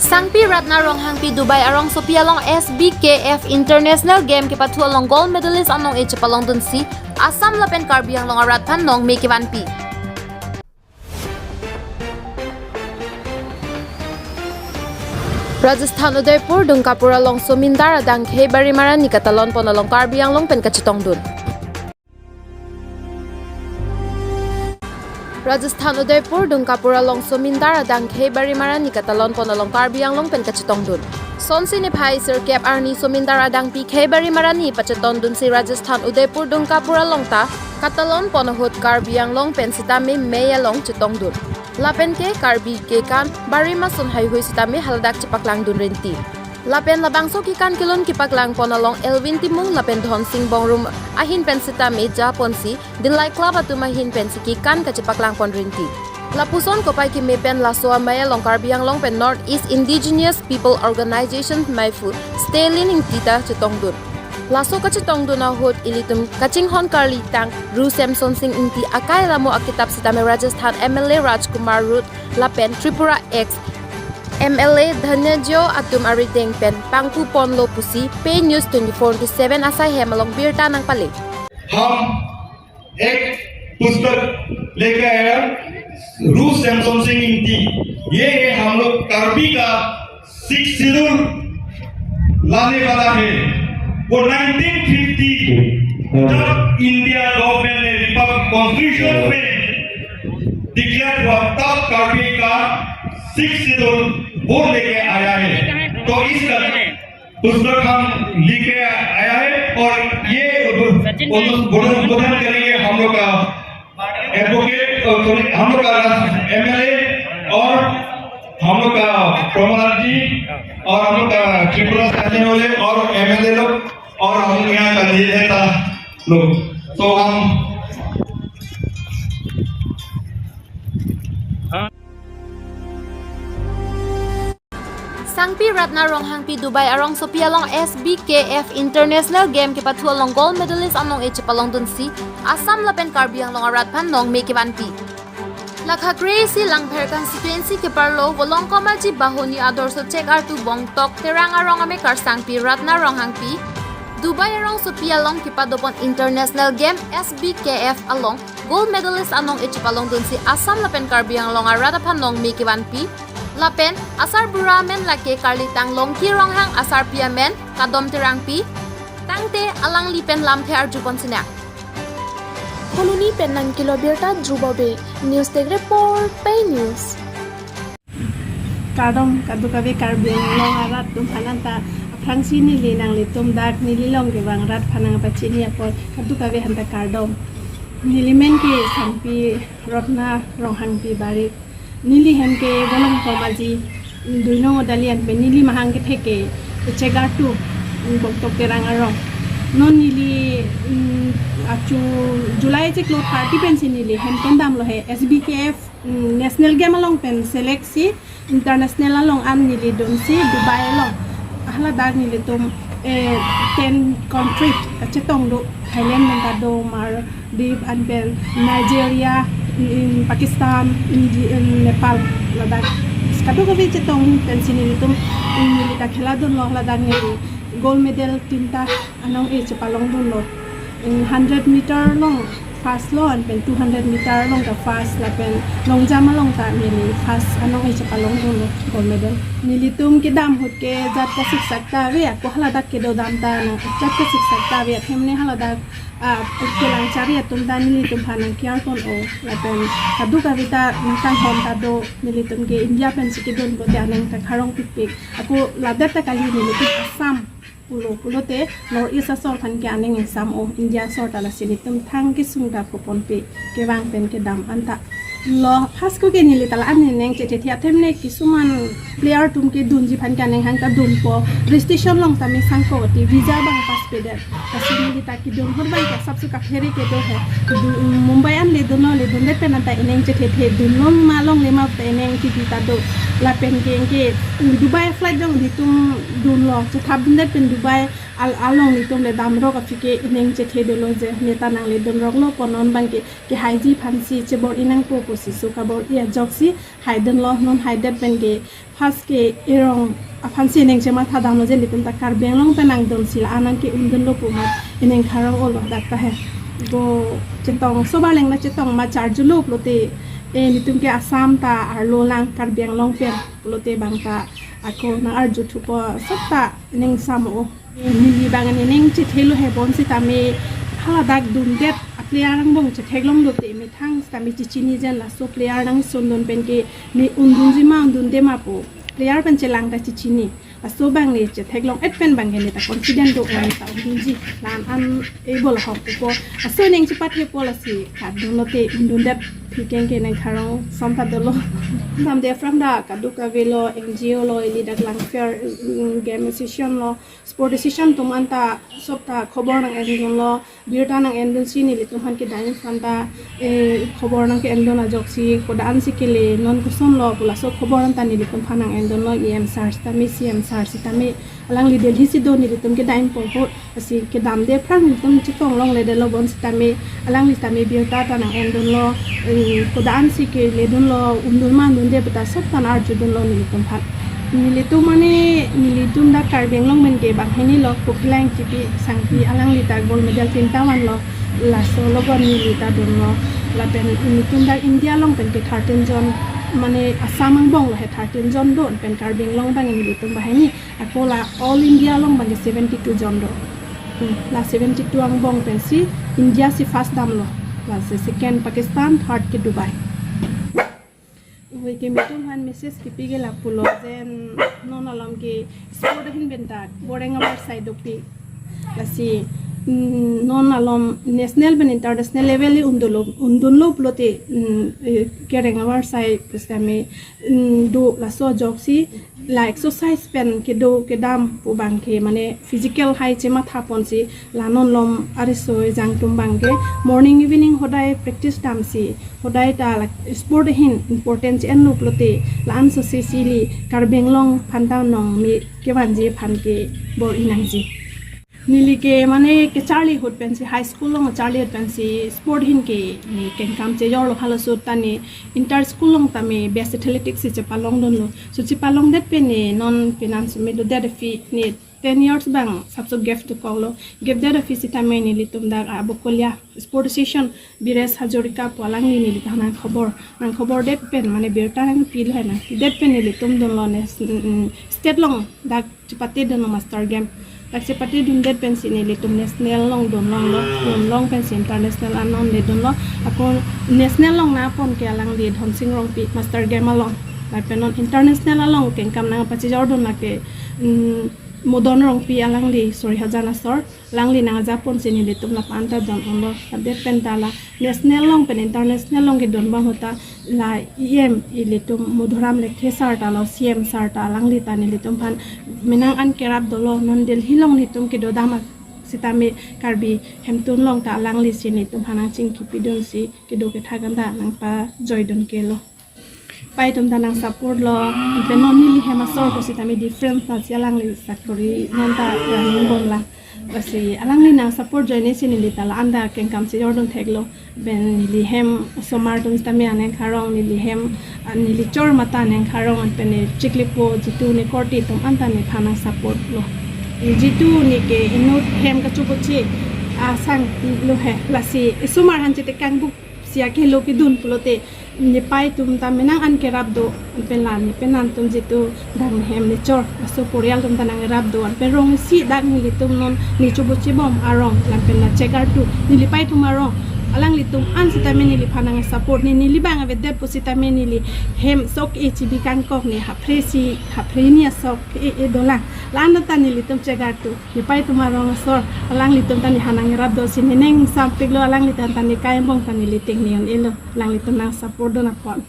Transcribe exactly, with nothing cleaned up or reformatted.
Sangpi Ratna Ronghangpi Dubai arongsopi along S B K F International Game kepathu along gold medalist anong-e chepalongdunsi Assam lapen Karbi Anglong arat aphan nongme kevanpi. Rajasthan Udaipur Dungkapur along Somindar adang khei Barimar arni katalonpon along Karbi Anglong pen kachetongdun. Rajasthan Udaipur Dungkapur along Somindar adang khei Barimar arni katalonpon along Karbi Anglong pen kachetongdun. Sonsi niphai sirkep arni Somindar adangpi khei Barimar arni pachetongdunsi Rajasthan Udaipur Dungkapur along ta katalonpon ahut Karbi Anglong pen sitame mei along chetongdun. Lapen ke Karbi kekan Barimar ason haihui sitame haladak chepaklangdun rinti. Lapen labangso kekan kelun kepaklangpon along Elvin Timung lapen Dhonsing Bongrung ahin pen sitame japonsi Dillai Club atum ahin pensi kekan kachepaklangpon rinti. Lapuson kopai keme pen laso amei along Karbi Anglong pen North East Indigenous People Organization maipu Stalin Ingti ta chetongdun. Laso kachetongdun ahut ilitum kachinghon karlitang Ru Semsonsing Ingti akai alamo akitap sitame Rajasthan M L A Rajkumar Rut lapen Tripura ex M L A Dhananjay atum arideng pen pangpuponlo pusi Pei News twenty-four into seven asai hem along birta nangpale. हम एक पुस्तक लेके आया, रू सैमसोन सिंह इंगती। ये है हम लोग कार्बी का सिक्स शेड्यूल लाने वाला है। वो नाइनटीन फिफ्टी जब इंडिया गवर्नमेंट ने रिपब्लिक कॉन्स्टिट्यूशन में डिक्लेयर हुआ, तब कार्बी का सिक्स शेड्यूल वो लेके आया है। तो इस तरह पुस्तक हम लेके आया है और ये उद्बोधन करेंगे हम लोग का एडवोकेट, सॉरी, हम लोग का एमएलए और हम लोग का प्रमोद जी और हम लोग का त्रिपुरा से आने वाले और एमएलए लोग और हम लोग यहाँ का नेता लोग। तो हम Sangpi Ratna Ronghangpi Dubai arongsopi along S B K F International Game kepathu along gold medalist anong-e chepalongdunsi Assam lapen Karbi Anglong arat aphan nongme kevanpi. Lakha kre-isi Langpher constituency keparlo Volongkom Aji Bahoni Adorsho Chegartu Bongtok Terang arong amekar Sangpi Ratna Ronghangpi Dubai arongsopi along kepadopon International Game S B K F along gold medalist anong-e chepalongdunsi Assam lapen Karbi Anglong arat aphan nongme kevanpi. Lapen asarbura amen lake karlitang Longki Ronghang, asarpi amen Kadom Terangpi. Tangte alangli pen lamthe arjupon sinang. Phuloni pen nangkelo birta Dhruba Bey, News Desk Report, Pei News. Kardom kadokave Karbi Anglong arat atum aphan anta aphrangsi neli nanglitum dak neli along kevang rat aphan nangpachini apot kadokave aphanta kardom. Neli men ke Sangpi Ratna Ronghangpi Barik. Neli hem ke Volongkom Aji, Duinong Odali an pen neli mahang kethe ke Chegartu, Bongtok Terang arong. Non neli, mm, achu July chiklo thirty pensi neli hem kendamlo he S B K F, mm, National Game along pen select si international along an neli dunsi Dubai along. Haladak nelitum, eh, ten country kachetong do, Thailand pen ta do, Maldives an pen, Nigeria, in Pakistan, Indi-, in Nepal, ladak. Kadokave chetong pensi nelitum, in neli ta khela dunlo, ladak neli gold medal tinta anong-e chepalongdunlo. In hundred meter along first lo, an pen two hundred meter along ta first, lapen long jump along ta neli first anong-e chepalongdunlo gold medal. Nelitum kedam ahut ke jat kasiksak ta ave, ako haladak kedodam ta nang jat kasiksak ta ave, athemne haladak, ah, kelang chari atum ta nelitum aphan nangkiar pon-o, lapen kadokave ta nangkanghon ta do, nelitum ke India pensi kedun pulote aning ta kharong pikpik. Ako ladak ta kali, nelitum Assam pulo, pulote North East asor aphan ke aning ingsam-o, India asor ta lasi nelitum thang kesung ta koponpe kevang pen kedam anta. Lo first ko ke neli ta la-an neng chethethe athemne kisuman player atum kedunji aphan ke aning hang ta dunpo, registration along ta me sangko ti visa abang pass pedet. Lasi neli ta kedun ahut abang ke asapso kaphere kedo he. Du-, Mumbai an le dunlo, le dundet pen anta eneng chethethe, dunlong ma longle ma ta eneng chiti ta do. Lapen ke, ke Dubai flight jong nelitum dunlo, chethap dundet pen Dubai al-, along nelitum le damrok aphi ke ining chethe dolo je, neta nangledunroklo pu non abang ke, kehaiji aphansi chebor-i nangpo pusi so kabor-i ajoksi haidunlo. Non haidet pen ke first ke erong aphansi ining chematha damlo je, nelitum ta Karbi Anglong pen nangdunsi la-an nangke-undunlo pu amat ining kharong-olo dak ta he. Bo chetong, sobar leng na chetong ma charjulo pulote, e, nelitum ke Assam ta arlo lang, Karbi Anglong pen pulote bang ta ako nang-arjuthupo, sop ta ining samo. E, neli bang ining chethelo he, bonsitame haladak dundet a-player angbong chetheklong dote methang sitame chechini jen, laso player nangsundun pen ke ne undunji ma undunde ma pu player pen chelang ta chechini. Laso abang ne chetheklong-et pen bang ke ne ta confident do, ne ta undunji, la-an an able ahok pupo. Laso ining chepathepo, lasi kadunlote undundet aphi keng ke ining kharong som ta dolo. Damde aphrang ta kadokave lo, N G O lo, ili dak Langpher, mm, Game Association lo, Sport Association atum anta sop ta khobor nang-endunlo, birta nang-endunsi nelitum aphan kedam aphan ta, eh, khobor nangke-endun ajoksi, koda-ansi kele, non kosonlo pu laso khobor anta nelitum aphan nang-endunlo, E M sir sitame, C M sir sitame, alangli Delhi si do, nelitum kedam porhot, lasi kedamde aphrang nelitum chetong longledetlo, bonsitame alangli sitame birta ta nang-endunlo, eh, koda-ansi keledunlo, undun ma undunde pu ta sop ta nang-arjudunlo nelitum aphan. Nelitum mane, nelitum dak Karbi Anglong pen ke banghini lo, Pokhilang Ingtipi Sangpi, alangli ta gold medal tinta vanlo, laso logon neli ta dunlo. Lapen nelitum dak India along pen ke thirteen jon, mane Assam angbong lo he thirteen jon do, pen Karbi Anglong abang nelitum banghini, ako la all India along abang ke seventy-two jon do. Hmm, la seventy-two angbong pensi India si first damlo, lasi second Pakistan, third ke Dubai. Ove ke nelitum aphan message kipi ke lapulo, jen non alom ke sport ahin pen ta kereng avarsai dopik. Lasi, mm, non alom national pen international level le undunlo, undunlo pulote, mm, eh, kereng avarsai pusitame, mm, do, laso ajoksi la exercise pen kedo kedam pu abang ke mane physical hai chematha ponsi, la non alom ariso ejang atum abang ke morning evening hodai practice damsi, hodai ta la sport ahin important che-enlo pulote, la-an sose si ili Karbi Anglong aphan ta nong me kevanji aphan kebor-i nangji. Neli ke mane kecharli ahut pensi, high school along charli ahut pensi sport ahin ke ne kengkam chejorlo, halaso ta ne inter school along tame best athletics si chepalongdunlo. So chepalongdet pen ne non penan sumi dodet aphi ne ten years abang sapso gap dokoklo. Gap det aphi sitame nelitum dak Bokolia Sport Association, Biresh Hazarika pu alangli neli ta nangkhobor, nangkhobor det pen mane birta nangpilo he na. Det pen nelitum dunlo ne, mm, mm, state along dak chepatedunlo master game. Dak chepatedundet pensi nelitum national along dunlonglo, dunlong pensi international anon ledunlo. Ako national along nangpon ke alangli Dhonsing Rongpi master game along. Lapen non international along kengkam nangpachejordun lake, mm, Modon Rongpi alangli Sorihajan asor, alangli nangjaponsi nelitum lapu-an ta dun-unlo. Ladet pen ta la national along pen international along kedun abang ahut ta la E M ilitum Madhuram Lekthe sir ta lo, C M sir ta, alangli ta nelitum aphan menang an kerap dolo, non Delhi along nelitum kedodam sitame Karbi hemtun along ta alangli si nelitum aphan nangchingkipidunsi kedo kethak an ta nangpajoidun kelo. Pei atum ta nang support lo, pen non neli hem asor ko sitame different nasi alangli sakori non ta running bomlang. Lasi alangli nang support ajoine si neli ta la-an ta kengkam chejordun theklo. Pen neli hem osomar atum sitame aneng kharong, neli hem, ah, neli chor mata aneng kharong, pen ne chiklipo Jitu ne korte atum anta nephan nang support lo. Jitu ne ke inut hem kachoboche asangpi lo he. Lasi esomar aphan chetekang buk sia kelo kedun pulote, nepei atum ta menang an kerap do, pen la nepenan atum Jitu dak nehem nechor, laso porial atum ta nangrap do, pen rong isi dak nelitum non nechobochebom arong, lapen la chegar tu nelipei atum arong, alanglitum an sitame neliphan nang support, ne neli bang avedet pusitame neli hem sok e chibi kangkok ne haphre si, haphre ni asok e, e dolang, la-an ta nelitum chegar tu. Nepei atum arong asor, alanglitum ta nephan nangrap dosi nening sampiklo, alanglitum ta nekai angbong ta neli tengne un-elo, alanglitum nang support dun apot.